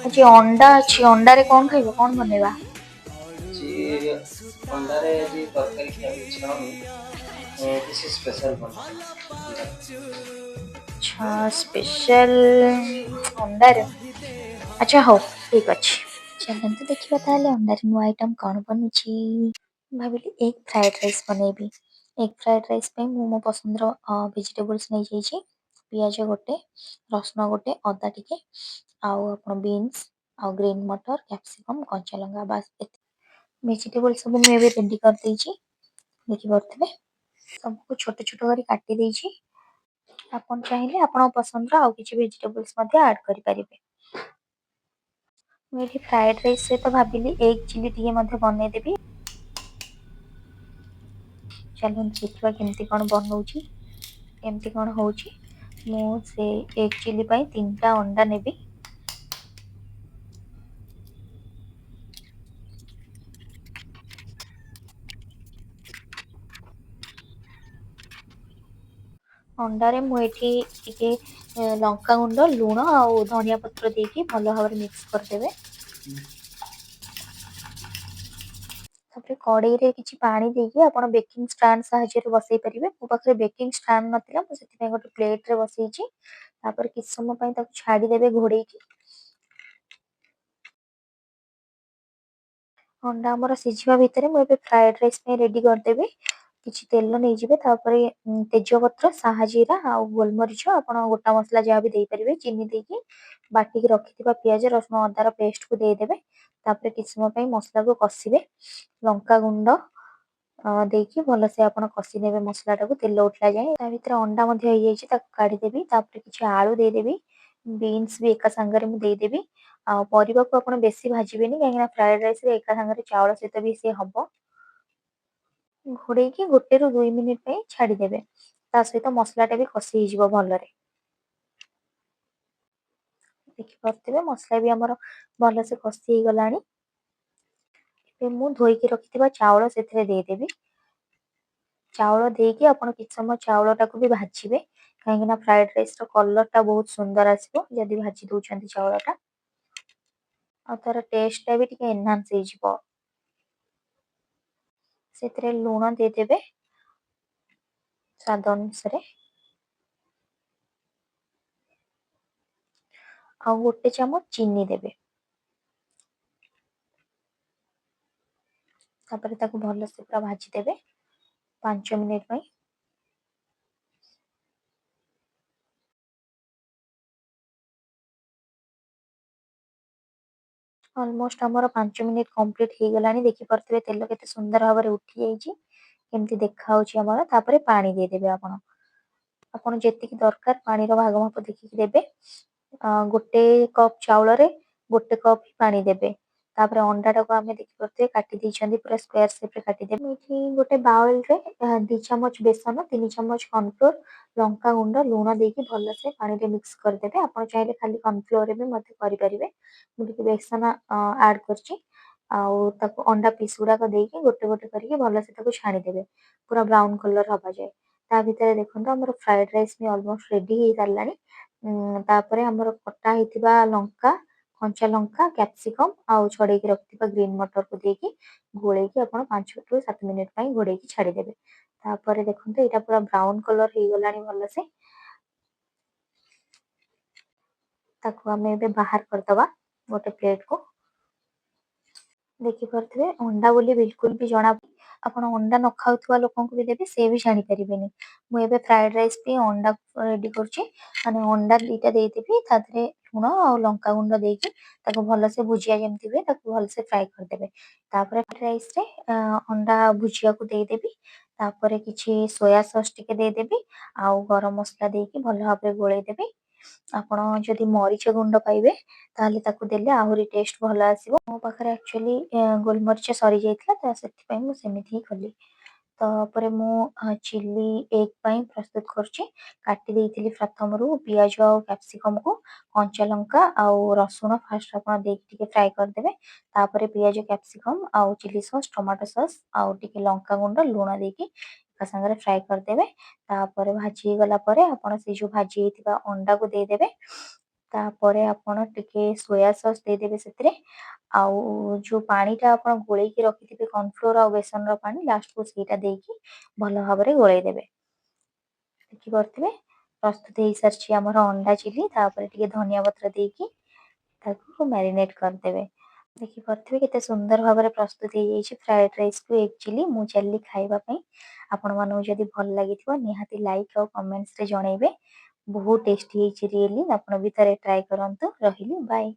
ଆଜି ଅଣ୍ଡା ଅଛି, ଅଣ୍ଡାରେ କଣ ଖାଇବ, କଣ ବନେଇବା? ଆଜି ଅଣ୍ଡାରେ ଆଜି ତରକାରୀ ଖାଇବାକୁ ଇଚ୍ଛା ହଉନି, କିଛି ସ୍ପେଶାଲ ବନା। ଆଚ୍ଛା, ସ୍ପେଶାଲ ଅଣ୍ଡାରେ। ଆଚ୍ଛା ହଉ, ଠିକ ଅଛି, ଚାଲନ୍ତୁ ଦେଖିବା ତାହେଲେ ଅଣ୍ଡାରେ ନୂଆ ଆଇଟମ୍ କଣ ବନୁଛି। ଭାବିଲି ଏଗ୍ ଫ୍ରାଏଡ୍ ରାଇସ୍ ବନେଇବି। ଏଗ୍ ଫ୍ରାଏଡ୍ ରାଇସ୍ ପାଇଁ ମୁଁ ମୋ ପସନ୍ଦର ଭେଜିଟେବୁଲ୍ସ ନେଇଯାଇଛି। ପିଆଜ ଗୋଟେ, ରସୁଣ ଗୋଟେ, ଅଦା ଟିକେ, ଆଉ ଆପଣ ବିନ୍ସ ଆଉ ଗ୍ରୀନ୍ ମଟର, କ୍ୟାପ୍ସିକମ୍, କଞ୍ଚା ଲଙ୍କା, ବାସ୍ ଏତିକି। ଭେଜିଟେବୁଲ୍ ସବୁ ମୁଁ ଏବେ ରେଡି କରିଦେଇଛି, ଦେଖିପାରୁଥିବେ। ସବୁକୁ ଛୋଟ ଛୋଟ କରି କାଟି ଦେଇଛି। ଆପଣ ଚାହିଁଲେ ଆପଣଙ୍କ ପସନ୍ଦର ଆଉ କିଛି ଭେଜିଟେବୁଲ୍ସ ମଧ୍ୟ ଆଡ୍ କରିପାରିବେ। ମୁଁ ଏଠି ଫ୍ରାଏଡ୍ ରାଇସ୍ ସହିତ ଭାବିଲି ଏଗ୍ ଚିଲି ଟିକେ ମଧ୍ୟ ବନେଇଦେବି। ଚାଲନ୍ତୁ ଦେଖିବା କେମିତି କଣ ବନଉଛି, କେମିତି କଣ ହଉଛି। ମୁଁ ସେ ଏଗ୍ ଚିଲି ପାଇଁ 3ଟା ଅଣ୍ଡା ନେବି। ଅଣ୍ଡାରେ ମୁଁ ଏଠି ଟିକେ ଲଙ୍କାଗୁଣ୍ଡ, ଲୁଣ ଆଉ ଧନିଆ ପତ୍ର ଦେଇକି ଭଲ ଭାବରେ ମିକ୍ସ କରିଦେବେ। ତାପରେ କଡ଼େଇରେ କିଛି ପାଣି ଦେଇକି ଆପଣ ବେକିଂ ଷ୍ଟାଣ୍ଡ ସାହାଯ୍ୟରେ ବସେଇ ପାରିବେ। ମୋ ପାଖରେ ବେକିଂ ଷ୍ଟାଣ୍ଡ ନଥିଲା, ମୁଁ ସେଥିପାଇଁ ଗୋଟେ ପ୍ଲେଟ୍ରେ ବସେଇଛି। ତାପରେ କିଛି ସମୟ ପାଇଁ ତାକୁ ଛାଡ଼ିଦେବେ ଘୋଡ଼େଇକି। ଅଣ୍ଡା ଆମର ସିଝିବା ଭିତରେ ମୁଁ ଏବେ ଫ୍ରାଏଡ୍ ରାଇସ୍ ପାଇଁ ରେଡି କରିଦେବି। କିଛି ତେଲ ନେଇଯିବେ, ତାପରେ ତେଜପତ୍ର, ସାହାଜିରା ଆଉ ଗୋଲମରିଚ, ଆପଣ ଗୋଟା ମସଲା ଯାହା ବି ଦେଇପାରିବେ, ଚିନି ଦେଇକି ବାଟିକି ରଖିଥିବା ପିଆଜ, ରସୁଣ, ଅଦାର ପେଷ୍ଟକୁ ଦେଇଦେବେ। ତାପରେ କିଛି ସମୟ ପାଇଁ ମସଲାକୁ କଷିବେ। ଲଙ୍କା ଗୁଣ୍ଡ ଦେଇକି ଭଲସେ ଆପଣ କଷିନେବେ ମସଲାଟାକୁ ତେଲ ଉଠିଲା ଯାଏଁ। ତା ଭିତରେ ଅଣ୍ଡା ମଧ୍ୟ ହେଇଯାଇଛି, ତାକୁ କାଢ଼ିଦେବି। ତାପରେ କିଛି ଆଳୁ ଦେଇଦେବି, ବିନ୍ସ ବି ଏକା ସାଙ୍ଗରେ ମୁଁ ଦେଇଦେବି। ଆଉ ପରିବାକୁ ଆପଣ ବେଶୀ ଭାଜିବେନି, କାହିଁକିନା ଫ୍ରାଏଡ୍ ରାଇସ୍ରେ ଏକା ସାଙ୍ଗରେ ଚାଉଳ ସହିତ ବି ସେ ହବ। ଘୋଡ଼େଇକି 1ରୁ 2 ମିନିଟ୍ ପାଇଁ ଛାଡ଼ିଦେବେ। ତା ସହିତ ମସଲାଟା ବି କଷି ହେଇଯିବ ଭଲରେ। ଦେଖିପାରୁଥିବେ ମସଲା ବି ଆମର ଭଲସେ କଷି ହେଇଗଲାଣି। ଏବେ ମୁଁ ଧୋଇକି ରଖିଥିବା ଚାଉଳ ସେଥିରେ ଦେଇଦେବି। ଚାଉଳ ଦେଇକି ଆପଣ କିଛି ସମୟ ଚାଉଳଟାକୁ ବି ଭାଜିବେ, କାହିଁକିନା ଫ୍ରାଏଡ୍ ରାଇସ୍ର କଲର୍ଟା ବହୁତ ସୁନ୍ଦର ଆସିବ ଯଦି ଭାଜି ଦଉଛନ୍ତି ଚାଉଳଟା, ଆଉ ତାର ଟେଷ୍ଟଟା ବି ଟିକେ ଏନହାନ୍ସ ହେଇଯିବ। ସେଥିରେ ଲୁଣ ଦେଇଦେବେ ସ୍ୱାଦ ଅନୁସାରେ, ଆଉ 1 ଚାମଚ ଚିନି ଦେବେ। ତାପରେ ତାକୁ ଭଲସେ ପୁରା ଭାଜିଦେବେ 5 ମିନିଟ୍ ପାଇଁ। ଅଲମୋଷ୍ଟ ଆମର 5 ମିନିଟ୍ କମ୍ପ୍ଲିଟ୍ ହେଇଗଲାଣି। ଦେଖିପାରୁଥିବେ ତେଲ କେତେ ସୁନ୍ଦର ଭାବରେ ଉଠିଯାଇଛି, କେମିତି ଦେଖାହଉଛି ଆମର। ତାପରେ ପାଣି ଦେଇଦେବେ ଆପଣ, ଆପଣ ଯେତିକି ଦରକାର ପାଣିର ଭାଗ ମାପ ଦେଖିକି ଦେବେ। 1 କପ୍ ଚାଉଳରେ 1 କପ୍ ପାଣି ଦେବେ। ତାପରେ ଅଣ୍ଡାଟାକୁ ଆମେ ଦେଖିପାରୁଥିବେ କାଟି ଦେଇଛନ୍ତି, ପୁରା ସ୍କୋୟାର ସେପ୍ରେ କାଟିଦେବେ। ମୁଁ ଏଠି ଗୋଟେ ବାଉଲରେ 2 ଚାମଚ ବେସନ, 3 ଚାମଚ କର୍ଣ୍ଣଫ୍ଲୋର, ଲଙ୍କା ଗୁଣ୍ଡ, ଲୁଣ ଦେଇକି ଭଲସେ ପାଣିରେ ମିକ୍ସ କରିଦେବେ। ଆପଣ ଚାହିଁଲେ ଖାଲି କର୍ଣ୍ଣଫ୍ଲୋରରେ ବି ମଧ୍ୟ କରିପାରିବେ। ମୁଁ ଟିକେ ବେସନ ଆଡ଼୍ କରିଛି। ଆଉ ତାକୁ ଅଣ୍ଡା ପିସ୍ ଗୁଡ଼ାକ ଦେଇକି ଗୋଟେ ଗୋଟେ କରିକି ଭଲସେ ତାକୁ ଛାଣିଦେବେ ପୁରା ବ୍ରାଉନ୍ କଲର୍ ହବା ଯାଏ। ତା ଭିତରେ ଦେଖନ୍ତୁ ଆମର ଫ୍ରାଏଡ୍ ରାଇସ୍ ବି ଅଲମୋଷ୍ଟ ରେଡି ହେଇସାରିଲାଣି। ତାପରେ ଆମର କଟା ହେଇଥିବା ଲଙ୍କା, କଞ୍ଚା ଲଙ୍କା, କ୍ୟାପ୍ସିକମ୍ ଆଉ ଛଡ଼େଇକି ରଖିଥିବା ଗ୍ରୀନ୍ ମଟରକୁ ଦେଇକି ଗୋଳେଇକି ଆପଣ 5ରୁ 7 ମିନିଟ୍ ପାଇଁ ଘୋଡ଼େଇକି ଛାଡ଼ିଦେବେ। ତାପରେ ଦେଖନ୍ତୁ ଏଇଟା ପୁରା ବ୍ରାଉନ୍ କଲର୍ ହେଇଗଲାଣି ଭଲସେ। ତାକୁ ଆମେ ଏବେ ବାହାର କରିଦବା ଗୋଟେ ପ୍ଲେଟ୍କୁ। ଦେଖିପାରୁଥିବେ ଅଣ୍ଡା ବୋଲି ବିଲକୁଲ ବି ଜଣା, ଆପଣ ଅଣ୍ଡା ନ ଖାଉଥିବା ଲୋକଙ୍କୁ ବି ଦେବେ, ସେ ବି ଜାଣିପାରିବେନି। ମୁଁ ଏବେ ଫ୍ରାଏଡ୍ ରାଇସ୍ ପାଇଁ ଅଣ୍ଡା ରେଡି କରୁଛି। ମାନେ ଅଣ୍ଡା 2ଟା ଦେଇଦେବି, ତା ଦେହରେ ଲୁଣ ଆଉ ଲଙ୍କା ଗୁଣ୍ଡ ଦେଇକି ତାକୁ ଭଲସେ ଭୁଜିଆ ଯେମିତି ହୁଏ ତାକୁ ଭଲସେ ଫ୍ରାଏ କରିଦେବେ। ତାପରେ ଫ୍ରାଏଡ୍ ରାଇସ୍ରେ ଅଣ୍ଡା ଭୁଜିଆକୁ ଦେଇଦେବି। ତାପରେ କିଛି ସୋୟା ସସ୍ ଟିକେ ଦେଇଦେବି ଆଉ ଗରମ ମସଲା ଦେଇକି ଭଲ ଭାବରେ ଗୋଳେଇ ଦେବି। ଆପଣ ଯଦି ମରିଚ ଗୁଣ୍ଡ ପାଇବେ ତାହେଲେ ତାକୁ ଦେଲେ ଆହୁରି ଟେଷ୍ଟ ଭଲ ଆସିବ। ମୋ ପାଖରେ ଆକ୍ଚୁଆଲି ଗୋଲମରିଚ ସରିଯାଇଥିଲା, ତ ସେଥିପାଇଁ ମୁଁ ସେମିତି ହିଁ କଲି। ତାପରେ ମୁଁ ଚିଲି ଏଗ୍ ପାଇଁ ପ୍ରସ୍ତୁତ କରୁଛି। କାଟି ଦେଇଥିଲି ପ୍ରଥମରୁ ପିଆଜ ଆଉ କ୍ୟାପ୍ସିକମ୍କୁ, କଞ୍ଚା ଲଙ୍କା ଆଉ ରସୁଣ ଫାଷ୍ଟ ଆପଣ ଦେଇକି ଟିକେ ଫ୍ରାଏ କରିଦେବେ। ତାପରେ ପିଆଜ, କ୍ୟାପ୍ସିକମ୍ ଆଉ ଚିଲି ସସ୍, ଟମାଟୋ ସସ୍ ଆଉ ଟିକେ ଲଙ୍କା ଗୁଣ୍ଡ, ଲୁଣ ଦେଇକି ଏକା ସାଙ୍ଗରେ ଫ୍ରାଏ କରିଦେବେ। ତାପରେ ଭାଜି ହେଇଗଲା ପରେ ଆପଣ ସେ ଯୋଉ ଭାଜି ହେଇଥିବା ଅଣ୍ଡାକୁ ଦେଇଦେବେ। ତାପରେ ଆପଣ ଟିକେ ସୋୟା ସସ୍ ଦେଇଦେବେ ସେଥିରେ। ଆଉ ଯୋଉ ପାଣିଟା ଆପଣ ଗୋଳେଇକି ରଖିଥିବେ, କର୍ଣ୍ଣଫ୍ଲୋର ଆଉ ବେସନର ପାଣି, ଲାଷ୍ଟକୁ ସେଇଟା ଦେଇକି ଭଲ ଭାବରେ ଗୋଳେଇ ଦେବେ। ଦେଖିପାରୁଥିବେ, ପ୍ରସ୍ତୁତ ହେଇସାରିଛି ଆମର ଅଣ୍ଡା ଚିଲି। ତାପରେ ଟିକେ ଧନିଆ ପତ୍ର ଦେଇକି ତାକୁ ମ୍ୟାରିନେଟ୍ କରିଦେବେ। ଦେଖିପାରୁଥିବେ, କେତେ ସୁନ୍ଦର ଭାବରେ ପ୍ରସ୍ତୁତ ହେଇଯାଇଛି ଫ୍ରାଏଡ୍ ରାଇସ୍କୁ ଏଗ୍ ଚିଲି। ମୁଁ ଚାଲିଲି ଖାଇବା ପାଇଁ। ଆପଣମାନଙ୍କୁ ଯଦି ଭଲ ଲାଗିଥିବ, ନିହାତି ଲାଇକ୍ ଆଉ କମେଣ୍ଟସରେ ଜଣେଇବେ। ବହୁତ ଟେଷ୍ଟି ହେଇଛି ରିଏଲି। ଆପଣ ବି ଥରେ ଟ୍ରାଏ କରନ୍ତୁ। ରହିଲି, ବାଏ।